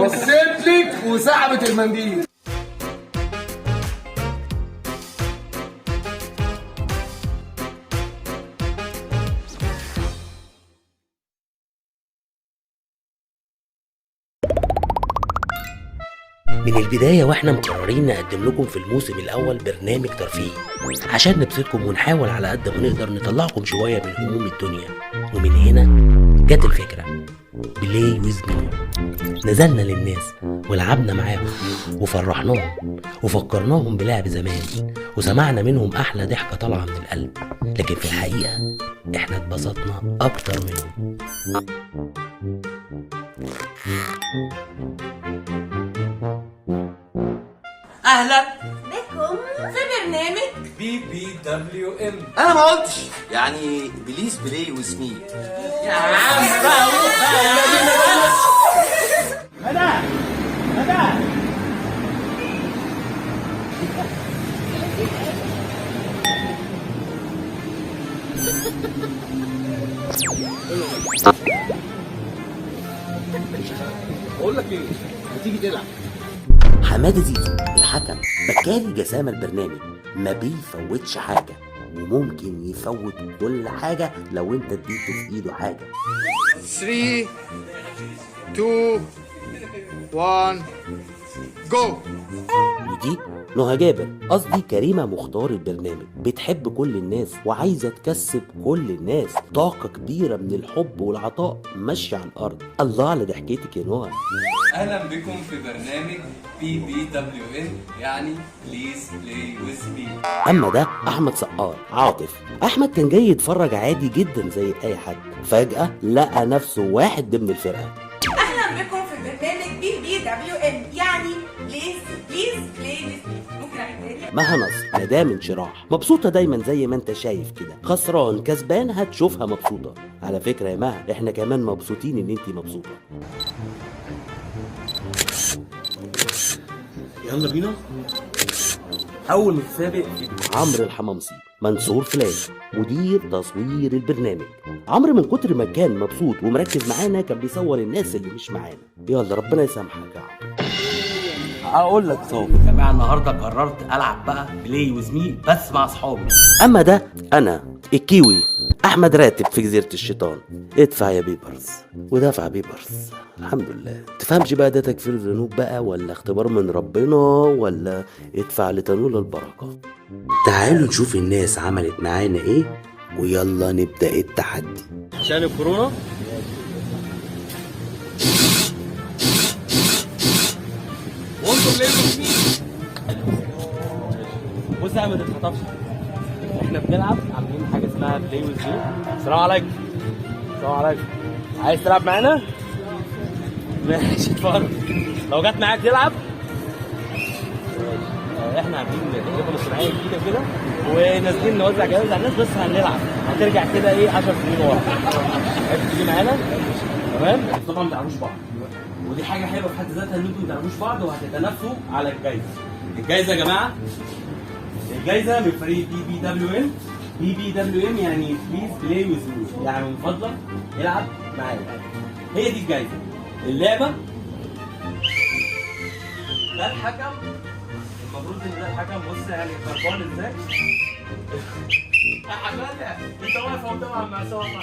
بصيت لك وسحبت المنديل. من البداية واحنا مقررين نقدم لكم في الموسم الأول برنامج ترفيهي عشان نبسطكم ونحاول على قد ما نقدر نطلعكم شوية من هموم الدنيا. ومن هنا جت الفكرة play with me. نزلنا للناس ولعبنا معاهم وفرحناهم وفكرناهم بلعب زمان وسمعنا منهم أحلى ضحكة طالعة من القلب، لكن في الحقيقة احنا اتبسطنا أكتر منهم. اهلا بكم في برنامج BPWM. انا ما قلتش يعني please play with me. يا عم بقى روح بقى يا عم. بقول لك ايه، ما تيجي تلعب. حمادة زيزو الحكم بكاري جسامة البرنامج، ما بيفوتش حاجة وممكن يفوت كل حاجة لو انت اديته في ايده حاجة. 3 2 1 جو. ودي نهى جابر، قصدي كريمة مختار البرنامج، بتحب كل الناس وعايزة تكسب كل الناس، طاقة كبيرة من الحب والعطاء ماشية على الأرض. الله على ضحكتك يا نهى. اهلا بكم في برنامج BPWM، يعني please play with me. اما ده احمد سقار عاطف. احمد كان جاي يتفرج عادي جدا زي اي حد، فجأة لقى نفسه واحد ضمن الفرقة. اهلا بكم في برنامج BPWM، يعني please please play with me. ممكن اعيد تاني؟ مها نصر مدام انشراح، مبسوطة دايما زي ما انت شايف كده، خسران كسبان هتشوفها مبسوطة. على فكرة يا مها احنا كمان مبسوطين ان انت مبسوطة. يلا بينا اول متسابق. عمرو الحمامصي منصور فلاش مدير تصوير البرنامج. عمرو من كتر ما كان مبسوط ومركز معانا كان بيصور الناس اللي مش معانا. يلا ربنا يسامحك يا عمرو. اقول لك صوت يا جماعة، النهارده قررت العب بقى play with me بس مع اصحابي. اما ده انا الكيوي احمد راتب في جزيرة الشيطان. ادفع يا بيبرز، ودفع بيبرز الحمد لله. تفهمش بقى ده تكفير ذنوب بقى ولا اختبار من ربنا ولا ادفع لتنول البركة. تعالوا نشوف الناس عملت معانا ايه ويلا نبدا التحدي. عشان الكورونا وانتوا play with me. بص يا عم ما تتخطفش، احنا بنلعب عاملين حاجة اسمها play with me. السلام عليكم. السلام عليكم. عايز تلعب معانا؟ ماشي اتفضل، لو جت معاك تلعب. ماشي. احنا عاملين تجربه اجتماعية جديدة كده ونازلين نوزع جوائز على الناس، بس هنلعب هترجع كده ايه 10 سنين ورا. عايز تيجي معانا؟ تمام. طبعا ما تعرفوش بعض، ودي حاجة حلوة في حد ذاتها ان انتوا ما تعرفوش بعض وهتتنافسوا على الجايزة. الجايزة يا جماعة، الجايزة من فريق بي بي دبليو ام. بي بي دبليو ام يعني please play with me، يعني من فضلك العب معايا. هي دي الجايزة. اللعبة ده الحكم، المفروض ان ده الحكم. بص يعني خربان ازاي يا حمادة، انت واقف قدام مع سوا مع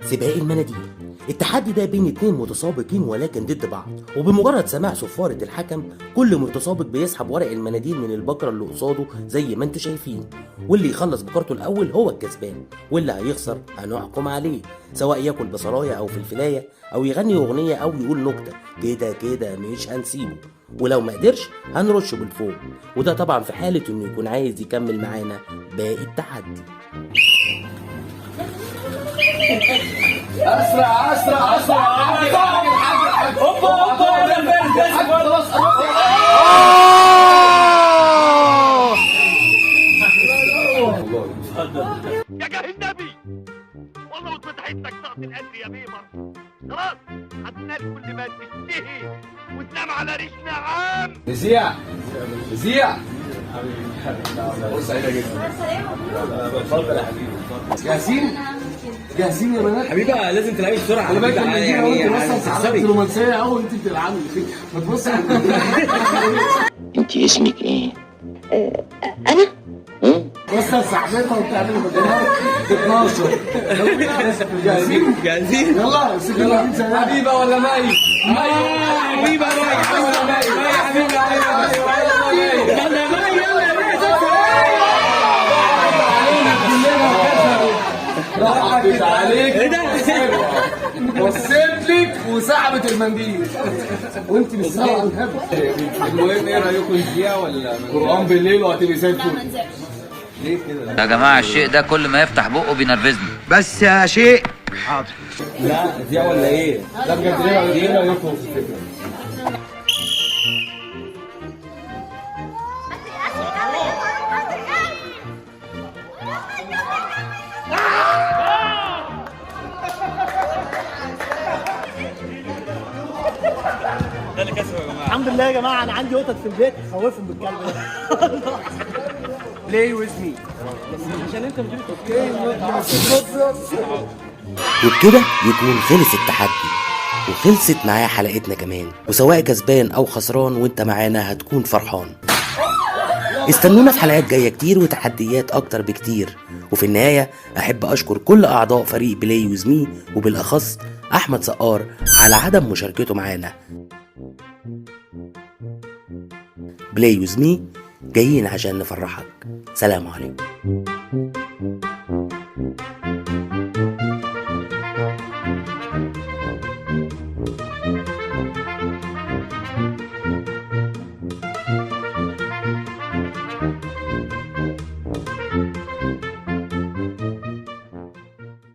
سباق المناديل. التحدي ده بين اتنين متسابقين ولكن ضد بعض، وبمجرد سماع صفارة الحكم كل متسابق بيسحب ورق المناديل من البكرة اللي قصاده زي ما انتوا شايفين، واللي يخلص بكارته الأول هو الكسبان، واللي هيخسر هنحكم عليه سواء ياكل بصلاية أو فلفلاية أو يغني أغنية أو يقول نكتة، كده كده مش هنسيبه، ولو ما قدرش هنرشه بالفوم، وده طبعا في حالة إنه يكون عايز يكمل معانا باقي التحدي. اسرع اسرع اسرع. هوبا هوبا ده الفارس. خلاص. يا جاه النبي، والله واتفتحت لك طاقة القدر يا بيبر. خلاص هتنال كل ما تشتهي وتنام على ريشنا عام. نزيع نزيع. فرصة سعيدة جدا. مع السلامة. اتفضل يا حبيبي. جاهزين؟ جاهزين يا بنات؟ حبيبه لازم تلعبي بسرعة. خلي بالك حبيبة، يعني يعني تكسبي. رومانسية قوي انت بتلعبي، ما تبص. انت اسمك ايه؟ انا بص لصاحبتها وبتعمل مجنون 12. جاهزين؟ جاهزين؟ يلا امسكي يلا. حبيبه ولا مي؟ مي حبيبه، مي ولا مي؟ مي حبيبه، مي. يلا يا مي، يلا يا مي. ضحكت عليك. ايه ده؟ بصيت لك وسحبت المنديل وانت مش سامعه الهبل. المهم ايه رايكم، نذيع ولا قران بالليل وهتبقي زي الفل. ليه كده؟ يا جماعة الشيء ده كل ما يفتح بقه بينرفزني. بس يا شيء. لا نذيع ولا ايه؟ لا بجد، ليه رايكم في الفكرة؟ الحمد لله يا جماعة، انا عندي قطط في البيت، خوفهم بالكلب ده. play with me. عشان انت بتقول وبكده يكون خلص التحدي وخلصت معايا حلقتنا كمان، وسواء كسبان او خسران وانت معانا هتكون فرحان. استنونا في حلقات جاية كتير وتحديات اكتر بكتير. وفي النهاية احب اشكر كل اعضاء فريق Play With Me، وبالاخص احمد سقار على عدم مشاركته معانا. Play With Me جايين عشان نفرحك. سلام عليكم.